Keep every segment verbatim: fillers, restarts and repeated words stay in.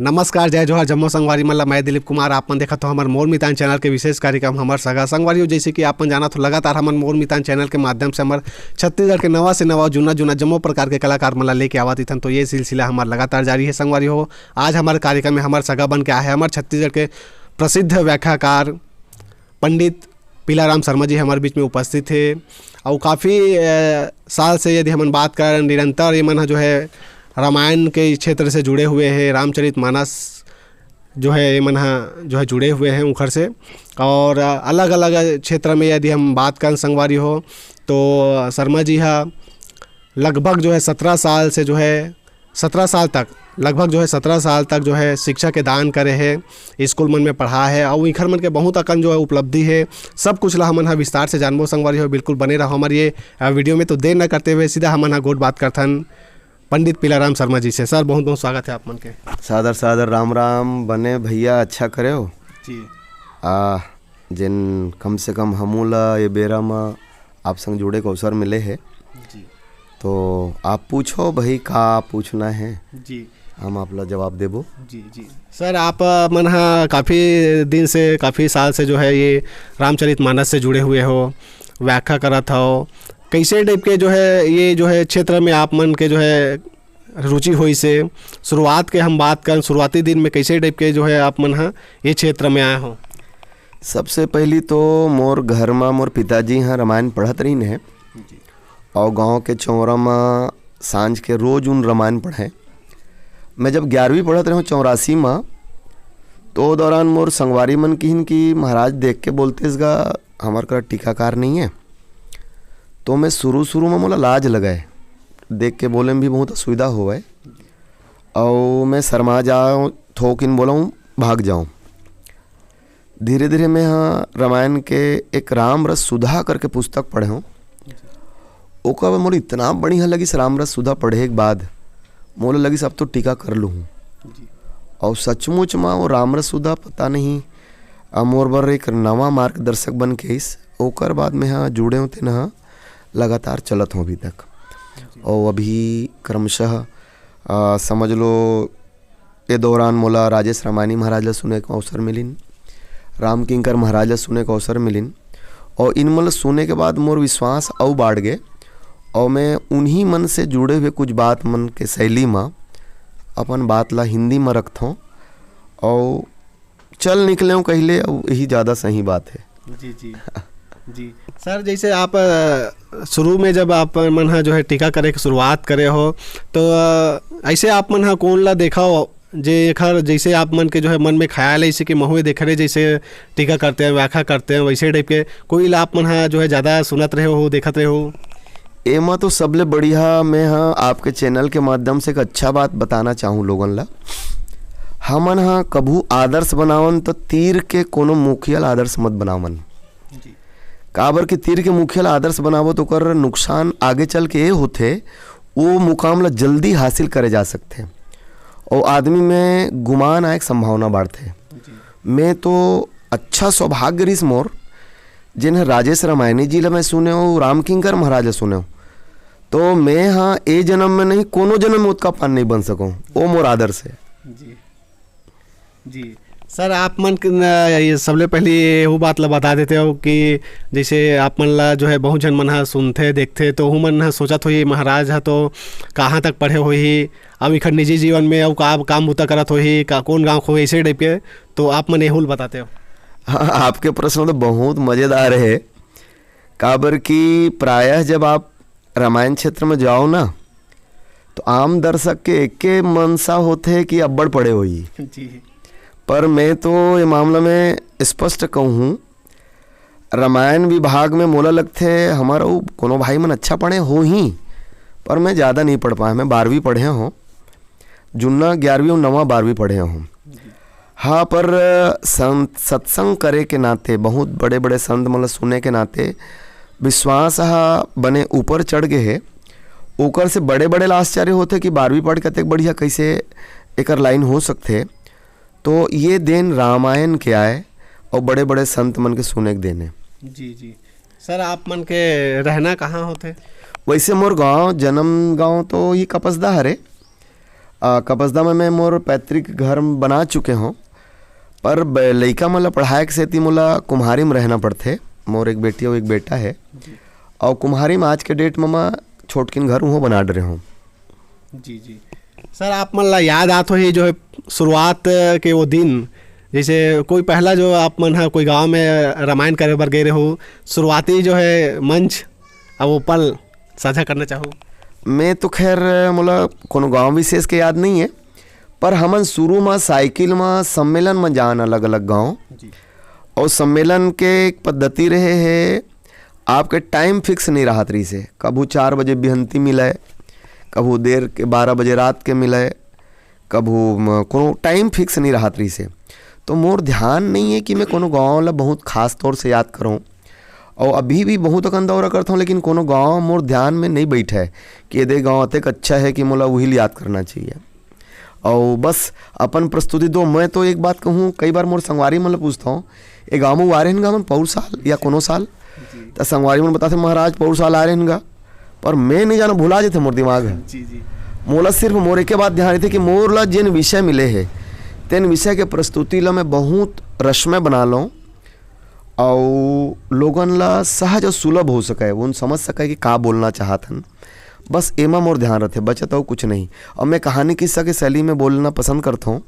नमस्कार, जय जोहार, जम्मो संगवारी मन ला। मैं दिलीप कुमार, आप मन देखत हो हमर मोर मितान चैनल के विशेष कार्यक्रम हमर सगा। संगवारी हो, जैसे कि आप मन जानत हो, लगातार हमन मोर मितान चैनल के माध्यम से हमर छत्तीसगढ़ के नवा से नवा, जुन्ना जुन्ना जम्मो प्रकार के कलाकार मन ला लेके आवत इथन। तो ये सिलसिला हमर लगातार जारी है। संगवारी हो, आज हमर कार्यक्रम में हमर सगा बन के आए हैं हमर छत्तीसगढ़ के प्रसिद्ध व्याख्याकार पंडित पीलाराम शर्मा जी हमर बीच में उपस्थित हे। और काफ़ी साल से यदि हमन बात कर, निरंतर ये मन ह जो है रामायण के क्षेत्र से जुड़े हुए हैं, रामचरित मानस जो है ये मन ह जो है जुड़े हुए हैं उखर से। और अलग अलग क्षेत्र में यदि हम बात करन संगवारी हो, तो शर्मा जी हा लगभग जो है सत्रह साल से जो है सत्रह साल तक, लगभग जो है सत्रह साल तक जो है शिक्षा के दान करे है, स्कूल मन में पढ़ा है और इखर मन के बहुत अकन जो है उपलब्धि है। सब कुछ ला हमन ह विस्तार से जानबो संगवारी हो। बिल्कुल बने रहो हमर ये वीडियो में। तो देर न करते हुए सीधा हमन ह गोठ बात करथन पंडित पीलाराम शर्मा जी से। सर, बहुत बहुत स्वागत है आप मन के। सादर सादर राम राम। बने भैया, अच्छा करे हो। जी। आ, जिन कम से कम हमू ला ये बेरा म आप संग जुड़े के अवसर मिले है। जी। तो आप पूछो भाई, का पूछना है, जी। हम आप ला जवाब देबो। जी, जी। सर, आप मन हा काफ़ी दिन से, काफ़ी साल से जो है ये रामचरित मानस से जुड़े हुए हो, व्याख्या करत हो, कैसे टाइप के जो है ये जो है क्षेत्र में आप मन के जो है रुचि होइस हे? शुरुआत के हम बात करन, शुरुआती दिन में कैसे टाइप के जो है आप मन ह ये क्षेत्र में आए हो? सबसे पहली तो मोर घर म मोर पिताजी ह रामायण पढ़त रहिन हे। जी। और गांव के चौरा म सांझ के रोज उन रामायण पढ़े। मैं जब ग्यारहवीं पढ़त रहूँ चौरासी म, तो ओ दौरान मोर संगवारी मन किहिन कि महाराज देख के बोलतेस गा, हमर करा टीकाकार नहीं है। तो मैं शुरू शुरू में मोला लाज लगे, देख के बोले में भी बहुत असुविधा होवे, और मैं शर्मा जाऊँ, थोकिन बोलूँ, भाग जाऊँ। धीरे धीरे मैं हाँ रामायण के एक राम रस सुधा करके पुस्तक पढ़े हूँ। ओकर बाद मोला इतना बढ़िया लगिस राम रस सुधा पढ़े के बाद, मोला लगिस अब तो टीका कर लूँ। जी। और सचमुच में वो राम रस सुधा पता नहीं, आ, मोर बर एक नवा मार्गदर्शक बन के आइस। ओकर बाद में हाँ जुड़े हों तेन हाँ लगातार चलत हों अभी तक। जी। और अभी क्रमशः, आ, समझ लो, ए दौरान मोला राजेश रामायणी महाराज ला सुने के अवसर मिलिन, रामकिंकर महाराज ला सुने के अवसर मिलिन, और इन मन ला सुने के बाद मोर विश्वास अउ बाढ़ गे, और मैं उन्हीं मन से जुड़े हुए कुछ बात मन के शैली म अपन बात ला हिंदी म रखथों, और चल निकले हूँ कहिले, अउ यही ज़्यादा सही बात है। जी, जी। जी। सर, जैसे आप, अ, शुरू में जब आप मन ह जो है टीका करे के शुरुआत करे हो, तो, अ, ऐसे आप मन ह कौन ला देखा हो, जे एखर जैसे आप मन के जो है मन में ख्याल है, इसे कि महू देखे रहे, जैसे टीका करते हैं, व्याख्या करते हैं, वैसे टाइप के कोई ला आप मन ह जो है ज़्यादा सुनत रहे हो, देखत रहे हो? एमा तो सबले बढ़िया मैं ह आपके चैनल के माध्यम से एक अच्छा बात बताना चाहूँ लोगन ला। हमन ह कभू आदर्श बनावन तो तीर के कोनो मुखिया ला आदर्श मत बनावन। जी। काबर कि तीर के मुखिया ला आदर्श बनाबो तो ओकर नुकसान आगे चल के ये होथे, वो मुकाम ला जल्दी हासिल करे जा सकथे। और आदमी में गुमान आए के संभावना बाढ़थे। जी। मैं तो अच्छा सौभाग्य रिस मोर, जिन ह राजेश रामायणी जी ला मैं सुने हूँ, रामकिंकर महाराज ला सुने हूँ, तो मैं हाँ ए जन्म में नहीं, कोनो जन्म में ओतका पान नहीं बन सकूँ। वो मोर आदर्श है। जी। जी। सर, आप मन के न, ये सबले पहले ये वो बात ला बता देते हो कि जैसे आप मन ला जो है बहुत झन मन ह सुनथे, देखथे, तो ओहू मन ह सोचत होही, "महाराज ह तो कहाँ तक पढ़े होही, अब इखर निजी जीवन में अउ का काम बूता करत होही, का, कौन गाँव के होही", ऐसे टाइप के, तो आप मन एहू ल बताते हो। हाँ, आपके प्रश्न तो बहुत मज़ेदार है, काबर कि प्रायः जब आप रामायण क्षेत्र में जाओ ना, तो आम दर्शक के एके मनसा होथे कि अब्बड़ पढ़े होही। जी। पर मैं तो ये मामला में स्पष्ट कहूँ, रामायण विभाग में मोला लगथे, हमर अउ कोनो भाई मन अच्छा पढ़े होही, पर मैं ज़्यादा नहीं पढ़ पाए। मैं बारहवीं पढ़े हों, जुन्ना ग्यारहवीं अउ नवा बारहवीं पढ़े हों। हाँ, पर संत, सत्संग करे के नाते, बहुत बड़े-बड़े संत मन ल सुने के नाते विश्वास ह बने ऊपर चढ़ गे हे। ओकर से बड़े-बड़े ल आश्चर्य होथे कि बारहवीं पढ़ के अतेक बढ़िया कइसे एकर लाइन हो सकथे। तो ये देन रामायण के आय अउ बड़े-बड़े संत मन के सुने के देन हे। जी, जी। सर, आप मन के रहना कहाँ होथे? वैसे मोर गाँव, जन्म गाँव तो ये कपसदा हरे, अ, कपसदा में मैं मोर पैतृक घर बना चुके हौं, पर ब-, लइका मन ला पढ़ाए के सेती मोला कुम्हारी में रहना पड़थे। मोर एक बेटी अउ एक बेटा हे, अउ कुम्हारी में आज के date में मैं छोटकिन घर उहों बना डरे हौं। जी, जी। सर, आप मन ला याद आत होही जो है शुरुआत के वो दिन, जैसे कोई पहला जो आप मन ह कोई गाँव में रामायण करे बर गए रहो, शुरुआती जो है मंच, अब वो पल साझा करना चाहो? मैं तो खैर, मोला कोनो गाँव विशेष के याद नहीं है, पर हमन शुरू म साइकिल म सम्मेलन म जान अलग-अलग गाँव। जी। और सम्मेलन के एक पद्धति रहे हे, आपके time fix नहीं रहत रहिस हे। कभू चार बजे बिहंती मिलय, कभू देर के बारह बजे रात के मिलय, कभू म-, कोनो time fix नहीं रहत रहिस हे। तो मोर ध्यान नहीं है कि मैं कोनो गाँव ला बहुत खास तौर से याद करूँ। और अभी भी बहुत अकन दौरा करता हूँ, लेकिन कोनो गाँव मोर ध्यान में नहीं बैठा है कि ये दे गाँव अतेक अच्छा है कि मोला वही याद करना चाहिए। और बस अपन प्रस्तुति दो। मैं तो एक बात कहूँ, कई बार मोर संगवारी मन ल पूछता हूँ, "ए गाँव में वो आ रहे हैं गा मन पौर साल या कोनो साल?" जी। तो संगवारी मन बताते, "महाराज, पौर साल आ रहे हैं गा।" पर मैं नहीं जाना, भुला जाते मोर दिमाग है। जी, जी। मोला सिर्फ मोर एक बात ध्यान रहिथे कि मोर ला जेन विषय मिले हे, तेन विषय के प्रस्तुति ला मैं बहुत रसमय बना लूँ, अउ लोगन ला सहज अउ सुलभ हो सके, उन समझ सके कि का बोलना चाहत हन। बस एमा मोर ध्यान रथे, बचत अउ कुछ नहीं। अउ मैं कहानी किस्सा के शैली में बोलना पसंद करथौं।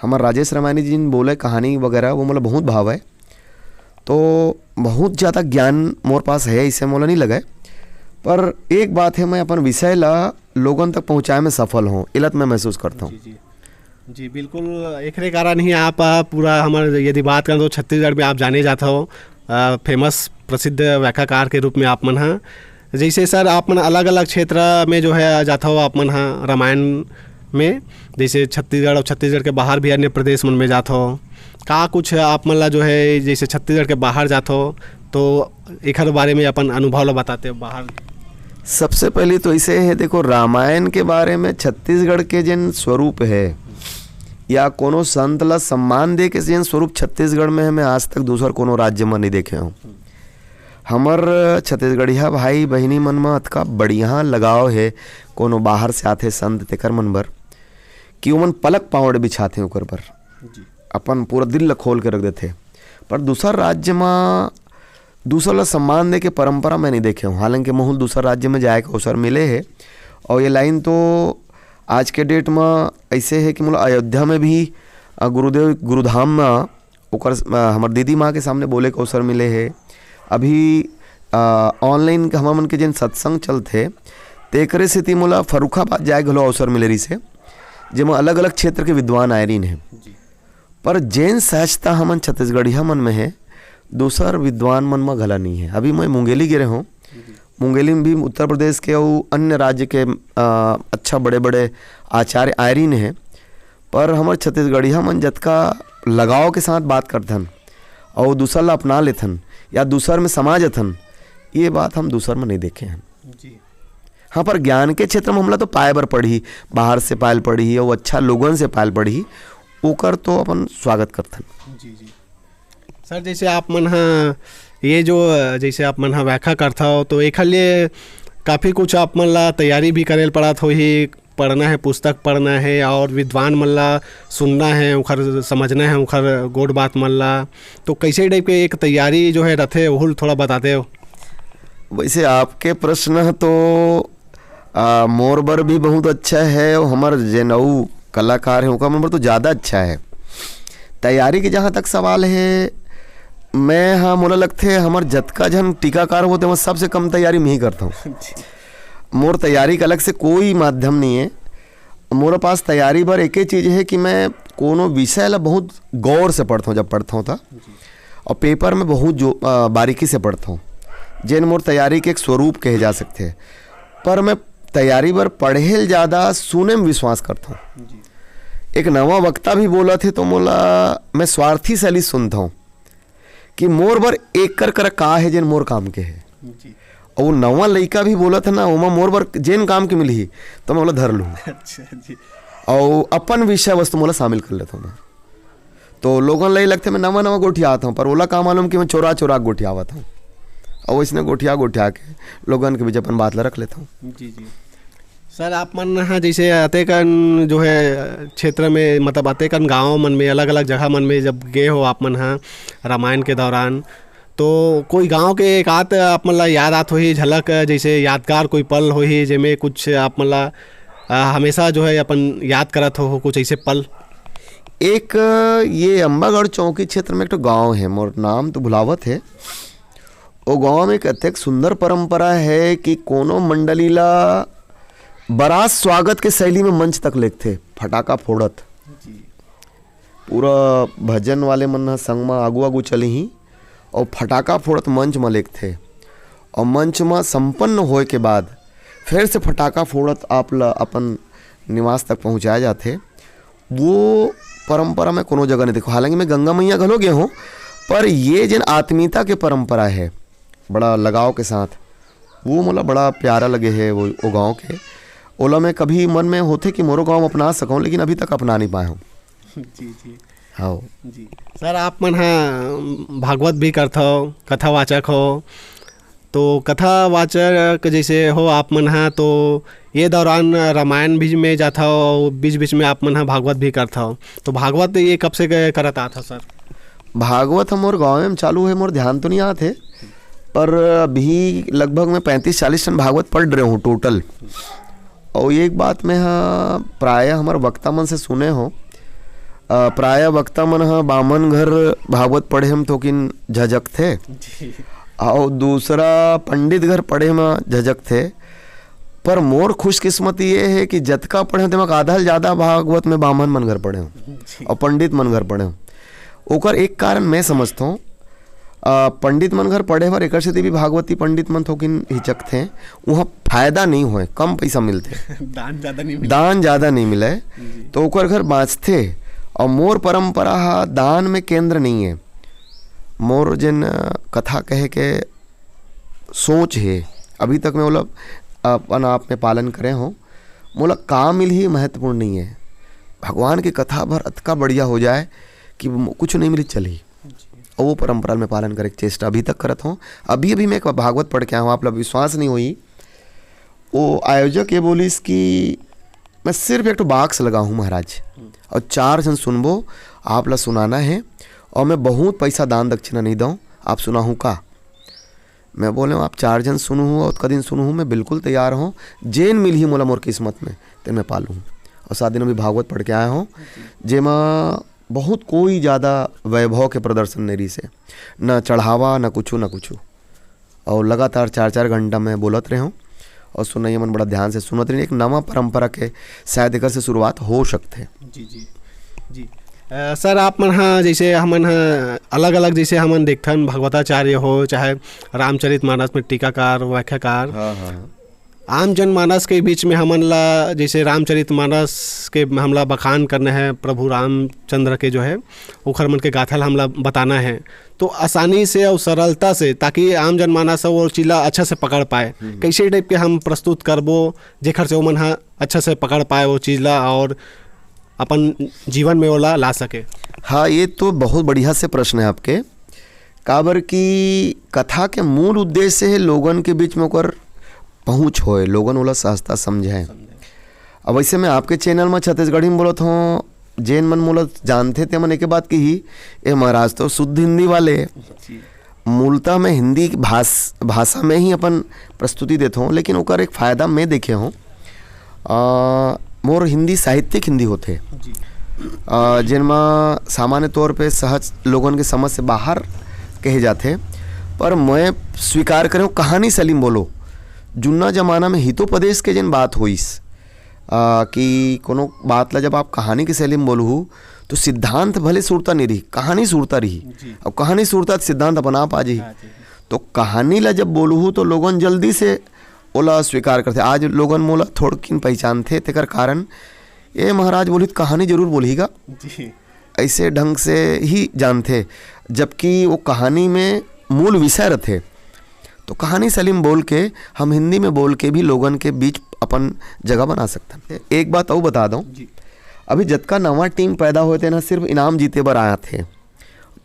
हमर राजेश रमानी जी जिन बोले कहानी वगैरह, वो मोला बहुत भावे। तो बहुत ज़्यादा ज्ञान मोर पास है, इसे मोला नहीं लगे। पर एक बात है, मैं अपन विषय ला लोगन तक पहुँचाए में सफल हौं, एला त मैं महसूस करथौं। जी, जी। जी, बिल्कुल, एकरे कारण ही आप, आ, पूरा हमर यदि बात करन तो छत्तीसगढ़ में आप जाने जात हो, आ, famous प्रसिद्ध व्याख्याकार के रूप में आप मन ह। जैसे सर, आप मन अलग-अलग क्षेत्र में जो है जात हो आप मन ह रामायण में, जैसे छत्तीसगढ़ और छत्तीसगढ़ के बाहर भी अन्य प्रदेश मन में जात हो। का कुछ आप मन ला जो है जैसे छत्तीसगढ़ के बाहर जात हो तो एखर बारे में अपन अनुभव ला बताते हो बाहर? सबसे पहले तो इसे है, देखो, रामायण के बारे में छत्तीसगढ़ के जेन स्वरूप है या कोनो संत ला सम्मान दे के जेन स्वरूप छत्तीसगढ़ में है, मैं आज तक दूसर कोनो राज्य में नहीं देखे हूँ। हमर छत्तीसगढ़िया भाई बहिनी मन म अतका बढ़िया लगाव हे कोनो बाहर से आथे संत तेकर मन बर कि ओमन पलक पावड़ बिछाथे ओकर बर, जी। अपन पूरा दिल ल खोल के रख देथे। पर दूसर राज्य म दूसर ल सम्मान दे के परंपरा मैं नहीं देखे हूँ। हालांकि महूँ ल दूसर राज्य में जाए के अवसर मिले हे और ये लाइन तो आज के डेट म ऐसे है कि मोला अयोध्या में भी, अ, गुरुदेव गुरुधाम म ओकर, अ, हमर दीदी माँ के सामने बोले के अवसर मिले हे। अभी, अ, online के हमर मन के जेन सत्संग चलथे, तेकरे सेती मोला फर्रुखाबाद जाए घलो अवसर मिले रहिस हे, जेमा अलग-अलग क्षेत्र के विद्वान आए रहिन हे। जी। पर जेन सहजता हमन छत्तीसगढ़िया मन में हे, दूसर विद्वान मन म घला नहीं है। अभी मैं मुंगेली गे रहे हूँ। जी। मुंगेली में भी उत्तर प्रदेश के अउ अन्य राज्य के, अ, अच्छा बड़े-बड़े आचार्य आए रहिन हे। पर हमर छत्तीसगढ़िया मन जतका लगाव के साथ बात करथन अउ दूसर ला अपना लेथन या दूसर में समा जथन, ये बात हम दूसर में नहीं देखे हन। जी। हाँ, पर ज्ञान के क्षेत्र में हमला तो पाए बर पड़ही, बाहर से पाए ल पड़ही अउ अच्छा लोगन से पाए ल पड़ही, ओकर तो अपन स्वागत करथन। जी, जी। सर, जैसे आप मन ह ये जो, जैसे आप मन ह व्याख्या करथव, तो एखर लिए काफ़ी कुछ आप मन ला तैयारी भी करे ल पड़त होही, पढ़ना है, पुस्तक पढ़ना है और विद्वान मन ला सुनना है, ओखर समझना है, ओखर गोठ बात मन ला। तो कैसे type के एक तैयारी जो है रथे, ओहू ल थोड़ा बता देव। वैसे आपके प्रश्न ह तो, आ, मोर बर भी बहुत अच्छा है और हमर जेन अउ कलाकार हैं, ओकर मन बर तो ज़्यादा अच्छा है। तैयारी के जहाँ तक सवाल है, मैं, हाँ, मोला लगथे हमर जतका झन टीकाकार होते, वो सबसे कम तैयारी मैं ही करता हूँ। मोर तैयारी का अलग से कोई माध्यम नहीं है। मोर पास तैयारी बर एके चीज़ है कि मैं कोनो विषय ला बहुत गौर से पढ़ता हूँ, जब पढ़ता हूँ था, और paper में बहुत जो, अ, बारीकी से पढ़ता हूँ, जेन मोर तैयारी के एक स्वरूप कहे जा सकते हैं। पर मैं तैयारी बर पढ़े ल ज़्यादा सुने में विश्वास करता हूँ। जी। एक नवा वक्ता भी बोलत हे तो मोला, मैं स्वार्थी शैली सुनता हूँ कि मोर बर एकर कर का है जेन मोर काम के है। जी। और वो नवा लइका भी बोलत है ना, ओमा मोर बर जेन काम के मिलही तो मैं ओला धर लूँ। अच्छा जी। और अपन विषय वस्तु मोला शामिल कर लेता हूँ मैं। तो लोगन ला ये लगथे मैं नवा नवा गोठियात हूँ, पर ओला का मालूम कि मैं चोरा चोरा के गोठियावत हूँ। और वैसने गोठिया गोठिया के लोगन के बीच अपन बात ला रख लेता हूँ। जी, जी। सर, आप मन ह जैसे अतेकन जो है क्षेत्र में, मतलब अतेकन गाँव मन में, अलग-अलग जगह मन में जब गए हो आप मन ह रामायण के दौरान, तो कोई गाँव के एक आध आप मन ला याद आत होही झलक, जैसे यादगार कोई पल होही जेमे कुछ आप मन ला, अ, हमेशा जो है अपन याद करत हो, हो कुछ ऐसे पल? एक, ये अम्बागढ़ चौकी क्षेत्र में एक ठो गाँव है, मोर नाम तो भुलावत है। ओ गाँव में एक अतेक सुंदर परंपरा है कि कोनो मंडली ला बरात स्वागत के शैली में मंच तक लेगथे, फटाका फोड़त। जी। पूरा भजन वाले मन ह संग म आगू-आगू चलही अउ फटाका फोड़त मंच म लेगथे। अउ मंच म संपन्न होए के बाद फिर से फटाका फोड़त आप ल अपन निवास तक पहुँचाए जाथे। वो परंपरा मैं कोनो जगह नहीं देखो। हालांकि मैं गंगा मैया घलो गए हूँ, पर ये जेन आत्मीयता के परंपरा है, बड़ा लगाव के साथ, वो मोला बड़ा प्यारा लगे है वो, वो गाँव के। ओला मैं कभी मन में होथे कि मोरो गाँव अपना सकूँ, लेकिन अभी तक अपना नहीं पाए हूँ। जी, जी। हाँ। जी। सर, आप मन ह भागवत भी करथव, कथावाचक हो, तो कथावाचक जैसे हो आप मन ह, तो ये दौरान रामायण भी में जाथव अउ बीच-बीच में आप मन ह भागवत भी करथव। तो भागवत ये कब से क-, करत आत हव सर? भागवत ह मोर गाँव में चालू है, मोर ध्यान तो नहीं आत है, पर अभी लगभग मैं पैंतीस चालीस ठन भागवत पढ़ रहे हूँ टोटल। अउ एक बात मैं ह प्रायः हमर वक्ता मन से सुने हो, अ, प्रायः वक्ता मन ह बामन घर भागवत पढ़े हम थोकिन झझकथे, जी। अउ दूसरा पंडित घर पढ़े म झझकथे। पर मोर खुशकिस्मती ये है कि जतका पढ़े हूँ, तेमा आधा ले जादा भागवत में बामन मन घर पढ़े हूँ जी। अउ पंडित मन घर पढ़े हूँ। ओकर एक कारण मैं समझथों, अ, पंडित मन घर पढ़े बर एकर सेती भी भागवती पंडित मन थोकिन हिचकथे, उहाँ फायदा नहीं होए, कम पैसा मिलथे। दान ज्यादा नहीं मिले। दान ज्यादा नहीं मिले, जी। तो ओकर घर बाँचथे। अउ मोर परंपरा ह दान में केंद्र नहीं है। मोर जेन, अ, कथा कहे के सोच हे, अभी तक मैं ओला अपन आप में पालन करे हूँ। मोला का मिलही महत्वपूर्ण नहीं है, भगवान की कथा भर अतका बढ़िया हो जाए कि मो-, कुछ नहीं मिली चलही। जी। और वो परंपरा में पालन करे के चेष्टा अभी तक करत हूँ। अभी अभी मैं एक भागवत पढ़ के आया हूँ, आप लोग विश्वास नहीं होई। वो आयोजक ये बोलिस कि मैं सिर्फ एक ठो बॉक्स लगा हूँ महाराज, हम्म। और चार झन सुनबो, आप ला सुनाना है, और मैं बहुत पैसा दान दक्षिणा नहीं दऊँ, आप सुनाहूँ का? मैं बोले, "आप चार झन सुनहूँ, अतका दिन सुनहूँ, मैं बिल्कुल तैयार हूँ, जेन मिलही मोला मोर किस्मत में, तेन मैं पालूँ।" और सात दिन अभी भागवत पढ़ के आया हूँ, जेमा बहुत कोई ज्यादा वैभव के प्रदर्शन नहीं रहिस हे, न चढ़ावा, न कुछू, न कुछू। और लगातार चार चार घंटा मैं बोलत रहे हूँ और सुनैया मन बड़ा ध्यान से सुनत रहिन। एक नवा परंपरा के शायद एकर से शुरुआत हो सकथे। जी, जी, जी। अ, सर, आप मन ह, जैसे हमन ह अलग-अलग, जैसे हमन देखथन, भगवताचार्य हो, चाहे रामचरितमानस में टीकाकार, व्याख्याकार, हाँ, हाँ, हाँ। आम जनमानस के बीच में हमन ला, जैसे रामचरितमानस के हमला बखान करना है, प्रभु रामचंद्र के जो है, ओखर मन के गाथा ला हमला बताना है, तो आसानी से और सरलता से, ताकि आम जनमानस ह वो चीज ला अच्छा से पकड़ पाए, हम्म। कैसे टाइप के हम प्रस्तुत करबो, जेखर से ओमन ह अच्छा से पकड़ पाए वो चीज ला और अपन जीवन में ओला ला सके? हाँ, ये तो बहुत बढ़िया से प्रश्न है आपके। काबर कि कथा के मूल उद्देश्य है लोगन के बीच में ओकर पहुँच होए, लोगन ओला सहजता समझे। समझे। अब वैसे मैं आपके चैनल में छत्तीसगढ़ी में बोलत हूँ, जेन मन मोला जानथे ते मन एके बात कही, "ए महाराज तो शुद्ध हिंदी वाले।" जी। मूलतः मैं हिंदी भाष-, भाषा में ही अपन प्रस्तुति देत हूँ, लेकिन ओकर एक फायदा मैं देखे हूँ। अ, मोर हिंदी साहित्यिक हिंदी होथे। जी। अ, जेन म सामान्य तौर पे सहज लोगन के समझ से बाहर कहे जाथे, पर मैं स्वीकार करे हूँ, कहानी शैली में बोलो। जुन्ना जमाना में हितोपदेश के जेन बात होइस, अ, कि कोनो बात ला जब आप कहानी के शैली में बोलहू, तो सिद्धांत भले सुरता नहीं रही, कहानी सुरता रही। जी। अब कहानी सुरता, तो सिद्धांत अपने आप आ जाही। आ जाही। तो कहानी ला जब बोलहू, तो लोगन जल्दी से ओला स्वीकार करथे। आज लोगन मोला थोड़किन पहचानथे, तेकर कारण, "ए महाराज बोलही, तो कहानी जरूर बोलही गा।" जी। ऐसे ढंग से ही जानथे, जबकि वो कहानी में मूल विषय रथे। तो कहानी शैली में बोल के, हम हिंदी में बोल के भी लोगन के बीच अपन जगह बना सकथन। एक बात अउ बता दऊं, जी। अभी जतका नवा टीम पैदा होए, तेन ह सिर्फ इनाम जीते बर आथे,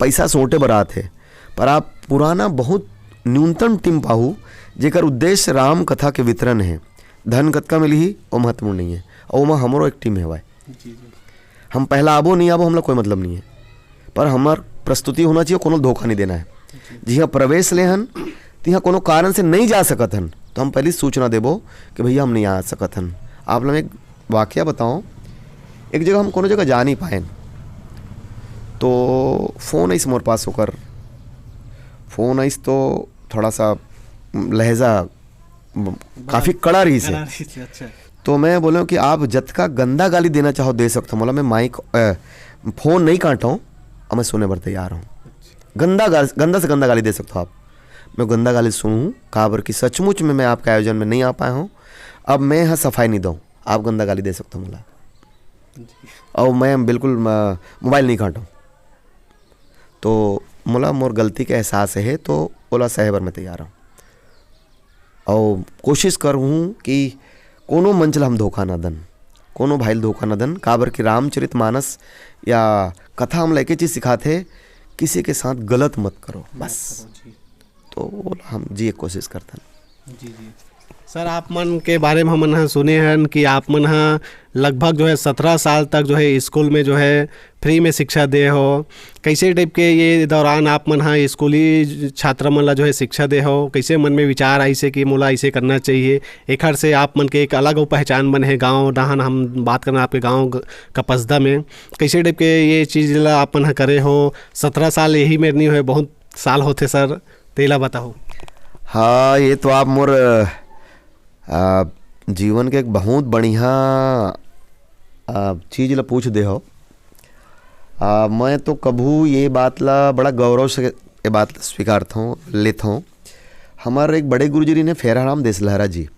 पैसा सोंटे बर आथे, पर आप पुराना बहुत न्यूनतम टीम पाहू, जेकर उद्देश्य राम कथा के वितरण है। धन कतका मिलही, वो महत्वपूर्ण नहीं है। और ओमा हमरो एक टीम हेवय। जी, जी। हम पहला आबो, नहीं आबो, हमला कोई मतलब नहीं है, पर हमर प्रस्तुति होना चाहिए, कोनो धोखा नहीं देना है। जी। जिहाँ प्रवेश ले हन, तिहाँ कोनो कारण से नहीं जा सकत हन, तो हम पहली सूचना देबो कि भैया, हम नहीं आ सकत हन। आप लोग एक वाकया बताओ, एक जगह हम कोनो जगह जा नहीं पाएन, तो फोन आइस मोर पास ओकर। फोन आइस तो थोड़ा सा लहजा ब-, काफी कड़ा रहिस हे। कड़ा रहिस हे, अच्छा। तो मैं बोलेंव कि आप जतका गंदा गाली देना चाहो, दे सकथो मोला, मैं माइक, अ, फोन नहीं काटंव, अउ मैं सुने बर तैयार हंव। अच्छा। गंदा गा-, गंदा से गंदा गाली दे सकथो आप, मैं गंदा गाली सुनहूं, काबर कि सचमुच में मैं आपके आयोजन में नहीं आ पाए हंव। अब मैं ह सफाई नहीं दंव, आप गंदा गाली दे सकथो मोला। जी। अउ मैं बिल्कुल, अ, मोबाइल नहीं काटंव। तो मोला मोर गलती के एहसास हे, तो ओला सहे बर मैं तैयार हंव। अउ कोशिश करहूं कि कोनो मंच ल हम धोखा न दन, कोनो भाई ल धोखा न दन, काबर कि रामचरित मानस या कथा हमला एके चीज सिखाथे, किसी के साथ गलत मत करो, मत बस। करो, जी। तो ओला हम जी एक कोशिश करथन। जी, जी। सर, आप मन के बारे में हमन ह सुने हन कि आप मन ह लगभग जो है सत्रह साल तक जो है स्कूल में जो है फ्री में शिक्षा दे हो। कैसे टाइप के ये दौरान आप मन ह स्कूली छात्र मन ला जो है शिक्षा दे हो? कैसे मन में विचार आइस हे कि मोला ऐसे करना चाहिए? एखर से आप मन के एक अलग वो पहचान बने हे। गाँव डहान हम बात करना आपके गाँव ग-, कपसदा में, कैसे टाइप के ये चीज़ ला आप मन ह करे हो? सत्रह साल यही में नहीं होए, बहुत साल होथे सर, तेला बताओ। हाँ, ये तो आप मोर, आ, जीवन के एक बहुत बढ़िया, आ, चीज ला पूछ दे हो। आ, मैं तो कभू ये बात ला बड़ा गौरव से ये बात ला स्वीकारत हूँ, लेत हूँ। हमारे एक बड़े गुरुजी रहिन फेराराम देसलहरा जी।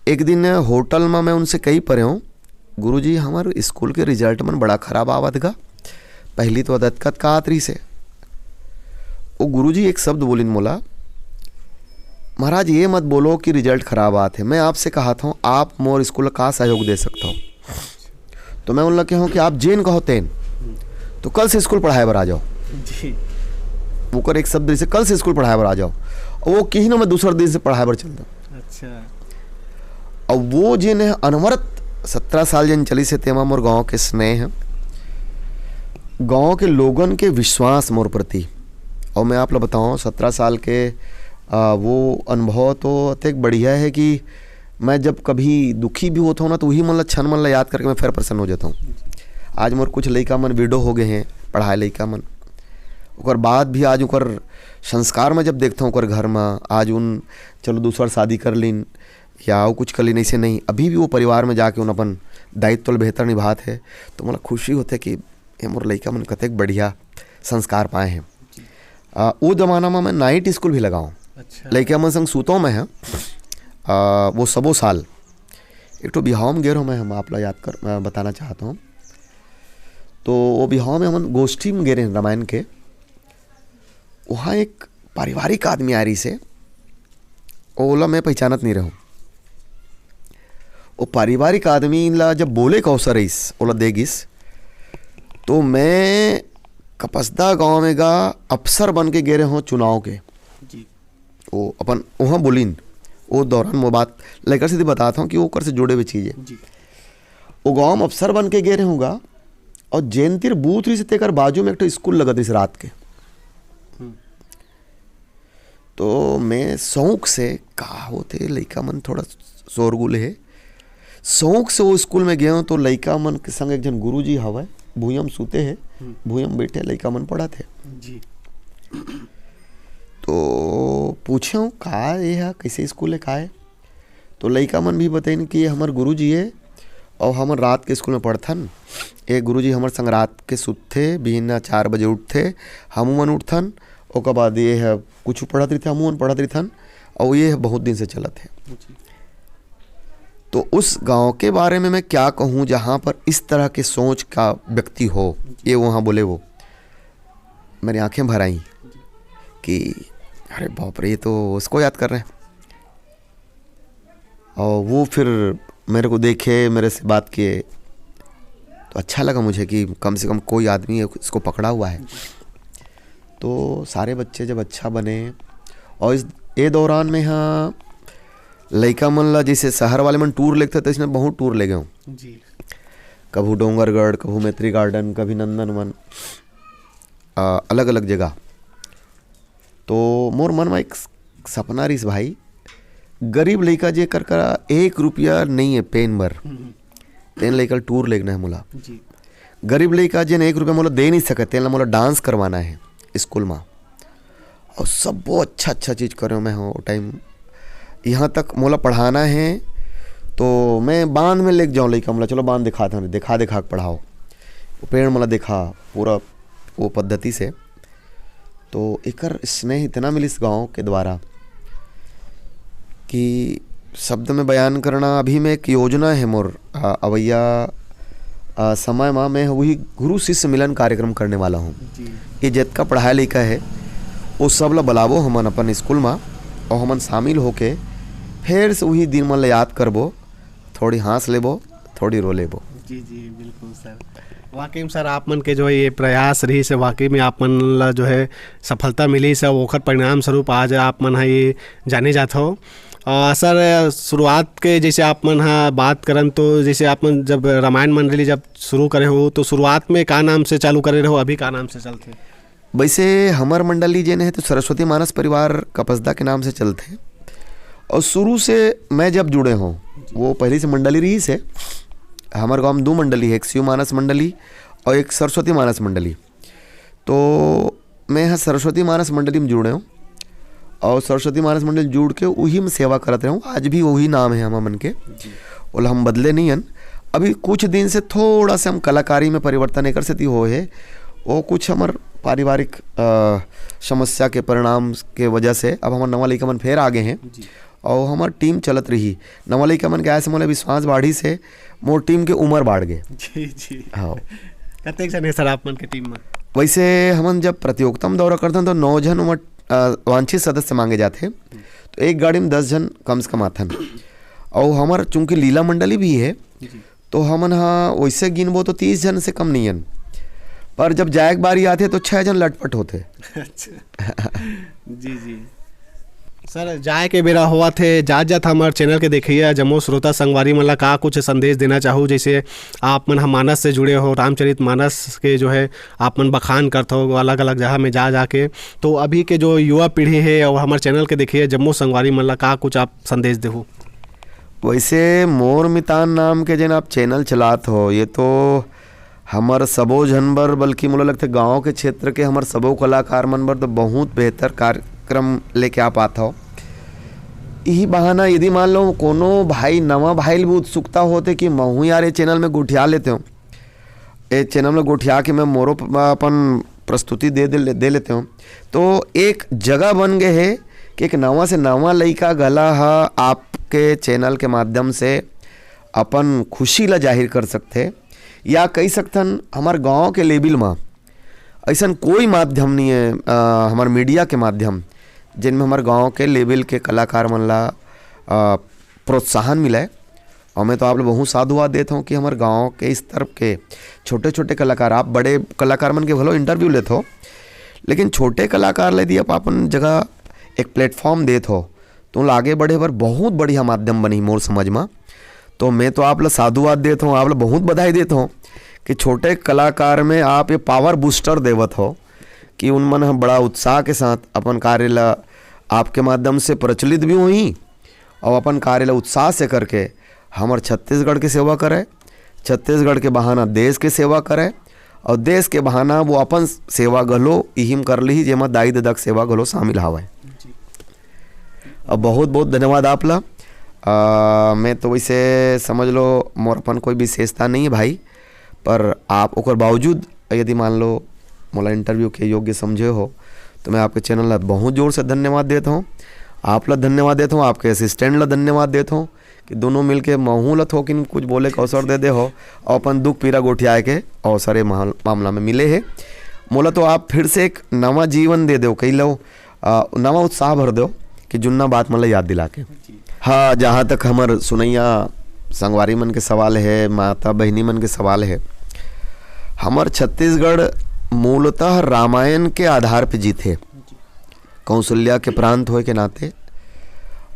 एक दिन होटल में मैं उनसे कही परे हूँ, "गुरुजी, हमारे स्कूल के रिजल्ट मन बड़ा खराब आवत गा।" पहली तो अदतकत का आत रहिस हे। वो गुरुजी एक शब्द बोलिन मोला, "महाराज, ये मत बोलो कि रिजल्ट खराब आत हे। मैं आपसे कहत हूँ, आप मोर स्कूल ला का सहयोग दे सकत हो?" तो मैं उनला कहूँ कि आप जेन कहो तेन, तो कल से स्कूल पढ़ाए बर आ जाओ। जी। ओकर एक शब्द जैसे, "कल से स्कूल पढ़ाए बर आ जाओ।" और वो कहीं ना, मैं दूसर दिन से पढ़ाए बर चल जाऊँ। अच्छा। अब वो जेन हे अनवरत सत्रह साल जेन चलिस हे, तेमा मोर गाँव के स्नेह, गाँव के लोगन के विश्वास मोर प्रति। और मैं आप ला बताऊँ, सत्रह साल के, आ, वो अनुभव तो अतेक बढ़िया हे कि मैं जब कभी दुखी भी होत हूँ ना, तो वही मन ला, क्षण मन ला याद करके मैं फिर प्रसन्न हो जाता हूँ। आज मोर कुछ लइका मन विडो हो गए हैं, पढ़ाए लइका मन, ओकर बाद भी आज ओकर संस्कार में जब देखता हूँ ओकर घर में, आज उन, चलो, दूसर शादी कर लीन या अउ कुछ कर लीन, ऐसे नहीं, अभी भी वो परिवार में जाके उन अपन दायित्व ल बेहतर निभात हे, तो मोला खुशी होथे कि ये मोर लइका मन कतेक बढ़िया संस्कार पाए हैं। आ, वो जमाना में मैं नाइट स्कूल भी लगाऊँ। अच्छा। लइका मन संग सूतों मैं ह, आ, वो सबो साल एक ठो बिहाव में गे रहूँ मैं, हम आप ला याद कर, आ, बताना चाहत हूँ। तो वो बिहाव में हमन गोष्ठी में गे रहे रामायण के, वहाँ एक पारिवारिक आदमी आए रहिस हे, ओला मैं पहचानत नहीं रहूँ। वो पारिवारिक आदमी ला जब बोले के अवसर रहिस, ओला दे गिस, तो मैं कपसदा गाँव में गा अफसर बन के गे रहे हूँ चुनाव के। जी। वो अपन वहाँ बोलिन, वो दौरान मैं बात लइका से बतात हूँ कि ओकर से जुड़े हुए चीज़ हे। जी। वो गाँव में अफसर बन के गे रहे हूँ गा, और जेन तीर बूथ रहिस तेकर बाजू में एक ठो स्कूल लगत रहिस रात के। हम्म। तो मैं शौक से, का होथे, लइका मन थोड़ा शोरगुल हे, शौक से वो स्कूल में गए हूँ, तो लइका मन के संग एक झन गुरुजी हवय, भुइयां म सूते हे, हम्म। भुइयां म बैठे लइका मन पढ़त हे। जी। तो पूछे हूँ, "का ये ह, कैसे स्कूल हे, का हे?" तो लइका मन भी बतइन कि ये हमर गुरुजी हे, और हमन रात के स्कूल में पढ़थन। ये गुरुजी हमर संग रात के सुतथे, बिहनिया चार बजे उठथे, हमू मन उठथन, ओकर बाद ये ह कुछ पढ़त रहिथे, हमू मन पढ़त रहिथन, और ये ह बहुत दिन से चलत हे। जी। तो उस गांव के बारे में मैं क्या कहूँ, जहाँ पर इस तरह के सोच का व्यक्ति हो, जी। ये वहाँ बोले वो। मेरी आंखें भर आईं कि अरे बाप रे, ये तो उसको याद कर रहे हैं। और वो फिर मेरे को देखे, मेरे से बात किए, तो अच्छा लगा मुझे कि कम से कम कोई आदमी है, इसको पकड़ा हुआ है। तो सारे बच्चे जब अच्छा बने, और इस, ये दौरान में, हाँ, लइका मन ला जइसे शहर वाले मन टूर लेगथे, तइसने बहुत टूर ले गेंव। जी। कभू डोंगरगढ़, कभू मैत्री गार्डन, कभी नंदनवन, अलग अलग जगह। तो मोर मन में एक सपना रहिस भाई, गरीब लइका जेकर करा एक रुपया नइ हे पेन बर, तेन लइका टूर लेगना हे मोला। जी। गरीब लइका जेन एक रुपया मोला दे नइ सकत, तेन ला मोला डांस करवाना हे स्कूल में। और सबो अच्छा अच्छा चीज करेंव मैं ह ओ टाइम। यहाँ तक मोला पढ़ाना हे तो मैं बांध में लेके जांव लइका मोला, चलो बांध दिखा दे, दिखा दिखा के पढ़ाओ, वो पेड़ मोला दिखा, पूरा वो पद्धति से। तो एकर स्नेह इतना मिलिस गांव के द्वारा कि शब्द में बयान करना। अभी में एक योजना हे मोर, अ, अवइया, अ, समय मा मैं वही गुरु शिष्य मिलन कार्यक्रम करने वाला हूँ। जी। ये जतका पढ़ाए लइका हे, वो सब ला बुलाबो हमन अपन स्कूल मा, और हमन शामिल होके फिर से वही दिन मन ला याद करबो, थोड़ी हाँस लेबो, थोड़ी रो लेबो। जी जी, बिल्कुल सर। वाकई में सर, आप मन के जो है ये प्रयास रहिस हे, वाकई में आप मन ला जो है सफलता मिलिस हे, ओखर परिणाम स्वरूप आज आप मन ह ये जाने जात हो। अ, सर, शुरुआत के जैसे आप मन ह बात करन, तो जैसे आप मन जब रामायण मंडली जब शुरू करे हो, तो शुरुआत में का नाम से चालू करे रहो, अभी का नाम से चलथे? वैसे हमर मंडली जेन हे तो सरस्वती मानस परिवार कपसदा के नाम से चलथे, और शुरू से मैं जब जुड़े हों, वो पहली से मंडली रहिस हे। हमर गांव में दो मंडली हे, एक शिव मानस मंडली और एक सरस्वती मानस मंडली। तो मैं ह सरस्वती मानस मंडली में जुड़े हों, और सरस्वती मानस मंडली जुड़ के उही में सेवा करत रहे हों। आज भी वही नाम हे हमर मन के, ओला हम बदले नइ हन। अभी कुछ दिन से थोड़ा से हम कलाकारी में परिवर्तन एकर सेती होए हे, वो कुछ हमर पारिवारिक, अ, समस्या के परिणाम के वजह से अब हमर नवा लइका मन फेर आ गे हें। जी। और हमर टीम चलत रही। नवा लइका मन के आए से मोला विश्वास बाढ़िस हे, मोर टीम के उमर बाढ़ गे। जी जी। हाँ। कतेक जन हे सर आप मन के टीम में? वैसे हमन जब प्रतियोगिता में दौरा करथन तो नौ झन उमर, अ, वांछित सदस्य मांगे जाथे, तो एक गाड़ी में दस झन कम से कम आथन। और हमर चूंकि लीला मंडली भी हे, जी। तो हमन ह वैसे गिनबो तो तीस झन से कम नइ हन, पर जब जाए के बारी आथे तो छह झन लटपट होथे। अच्छा। जी जी। सर, जाए के बेरा होवत हे, जात जात हमर चैनल के देखइया जम्मो श्रोता संगवारी मन ला का कुछ संदेश देना चाहू? जैसे आप मन ह मानस से जुड़े हो, रामचरित मानस के जो है आप मन बखान करथो अलग अलग जगह में जा जाके, तो अभी के जो युवा पीढ़ी हे और हमर चैनल के देखइया जम्मो संगवारी मन ला का कुछ आप संदेश देहू? वैसे मोर मितान नाम के जेन आप चैनल चलात हो, ये तो हमर सबो झन बर, बल्कि मोला लगथे गांव के क्षेत्र के हमर सबो कलाकार मन बर तो बहुत बेहतर कार्यक्रम लेके आ पात हो। इही बहाना यदि मान लो कोनो भाई, नवा भाई ल भी उत्सुकता होथे कि महू यार ये चैनल में गोठिया लेते हो, ए चैनल में गोठिया के मैं मोरो प-, अपन प्रस्तुति दे, दे, दे लेते हो, तो एक जगह बन गए हे कि एक नवा से नवा लइका घला ह आपके चैनल के माध्यम से अपन खुशी ला जाहिर कर सकथे, या कह सकथन हमर गांव के लेवल मा ऐसन कोई माध्यम नहीं है, अ, हमर मीडिया के माध्यम, जिनमें हमर गांव के लेवल के कलाकार मन ला, अ, प्रोत्साहन मिले। और मैं तो आप लोग बहुत साधुवाद देता हूँ कि हमर गांव के स्तर के छोटे छोटे कलाकार, आप बड़े कलाकार मन के भलो इंटरव्यू लेते हो, लेकिन छोटे कलाकार ले दी आप अपन जगह एक प्लेटफॉर्म देत हो, तो ओला आगे बढ़े बर बहुत बढ़िया माध्यम बनही मोर समझ म। तो मैं तो आप ला साधुवाद देत हूँ, आप ला बहुत बधाई देत हूँ कि छोटे कलाकार में आप ये पावर बूस्टर देवत हो कि उन मन ह बड़ा उत्साह के साथ अपन कार्य ला आपके माध्यम से प्रचलित भी होही और अपन कार्य ला उत्साह से करके हमर छत्तीसगढ़ के सेवा करे, छत्तीसगढ़ के बहाना देश के सेवा करे और देश के बहाना वो अपन सेवा घलो इहिम कर लिही, जेमा दाई ददा के सेवा घलो शामिल हावय। जी। अब बहुत बहुत धन्यवाद आप ला। अ, मैं तो वैसे समझ लो मोर अपन कोई विशेषता नहीं है भाई, पर आप ओकर बावजूद यदि मान लो मोला इंटरव्यू के योग्य समझे हो, तो मैं आपके चैनल ला बहुत जोर से धन्यवाद देता हूँ। आप ला धन्यवाद देता हूँ, आपके असिस्टेंट ला धन्यवाद देता हूँ कि दोनों मिलके महू ला थोकिन कुछ बोले के अवसर दे दे हो और अपन दुख पीरा गोठियाए के अवसर ये माल-, मामला में मिले हे। मोला तो आप फिर से एक नवा जीवन दे दो, कही लो, अ, नवा उत्साह भर दो कि जुन्ना बात मन ला याद दिला के। हाँ, जहाँ तक हमर सुनैया संगवारी मन के सवाल है, माता बहिनी मन के सवाल है, हमर छत्तीसगढ़ मूलतः रामायण के आधार पे जीत है, कौशल्या के प्रांत होए के नाते।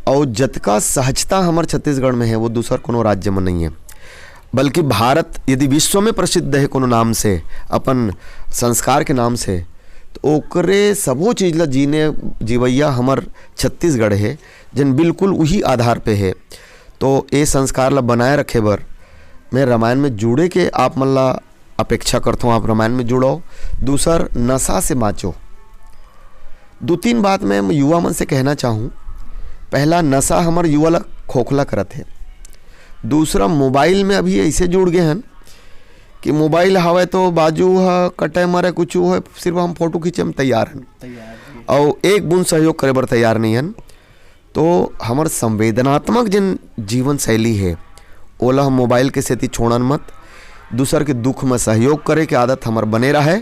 और जतका सहजता हमर छत्तीसगढ़ में है, वो दूसर कोनो राज्य में नहीं है। बल्कि भारत यदि विश्व में प्रसिद्ध है कोनो नाम से, अपन संस्कार के नाम से, तो ओकरे सबो चीज ला जीने जीवैया हमर छत्तीसगढ़ है, जन बिल्कुल उही आधार पे है। तो ए संस्कार ला बनाए रखे बर मैं रामायण में जुड़े के आप मन ला अपेक्षा करथों, आप रामायण में जुड़ो। दूसर, नशा से बाँचो। दू तीन बात मैं युवा मन से कहना चाहूँ। पहला, नशा हमर युवा ला खोखला करत हे। दूसरा, मोबाइल में अभी ऐसे जुड़ गए हन कि मोबाइल हवय तो बाजू ह कटे मरे कुछ होय, सिर्फ हम फोटो खींचे में तैयार हन। तैयार, जी। और एक बूंद सहयोग करे बर तैयार नहीं हन। तो हमर संवेदनात्मक जिन जीवन शैली है, ओला हम मोबाइल के सेती छोड़न मत। दूसर के दुख में सहयोग करे के आदत हमर बने रहे,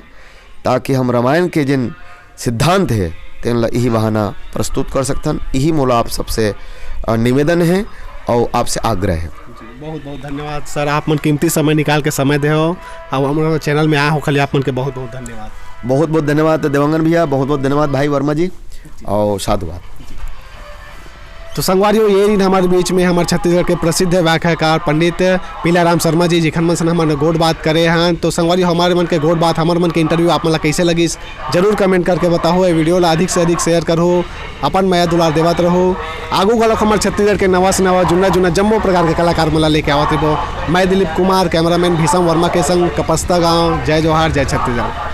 ताकि हम रामायण के जिन सिद्धांत है, तेन ला इही बहाना प्रस्तुत कर सकथन। इही मोला आप सबसे, अ, निवेदन है और आपसे आग्रह है। जी, बहुत बहुत धन्यवाद सर, आप मन कीमती समय निकाल के समय दे हो, अब हमर चैनल में आए हो, खाली आप मन के बहुत बहुत धन्यवाद। बहुत बहुत धन्यवाद देवांगन भैया, बहुत बहुत धन्यवाद भाई वर्मा जी, और साधुवाद। तो संगवारी हो, ये दिन हमारे बीच में हमारे छत्तीसगढ़ के प्रसिद्ध व्याख्याकार पंडित पीलाराम शर्मा जी, जिखन मन से हमन गोठ बात करे हैं। तो संगवारी हो, हमारे मन के गोठ बात, हमारे मन के इंटरव्यू आप मन ला कैसे लगिस, जरूर कमेंट करके बताओ। ये वीडियो ला अधिक से अधिक शेयर करो, अपन मया दुलार देवत रहो। आगू घलोक हमारे छत्तीसगढ़ के नवा से नवा, जुन्ना जुन्ना जम्मो प्रकार के कलाकार मन ला लेके आवत रहिबो। मैं दिलीप कुमार, कैमरामैन भीषम वर्मा के संग कपस्ता गांव। जय जोहार, जय छत्तीसगढ़।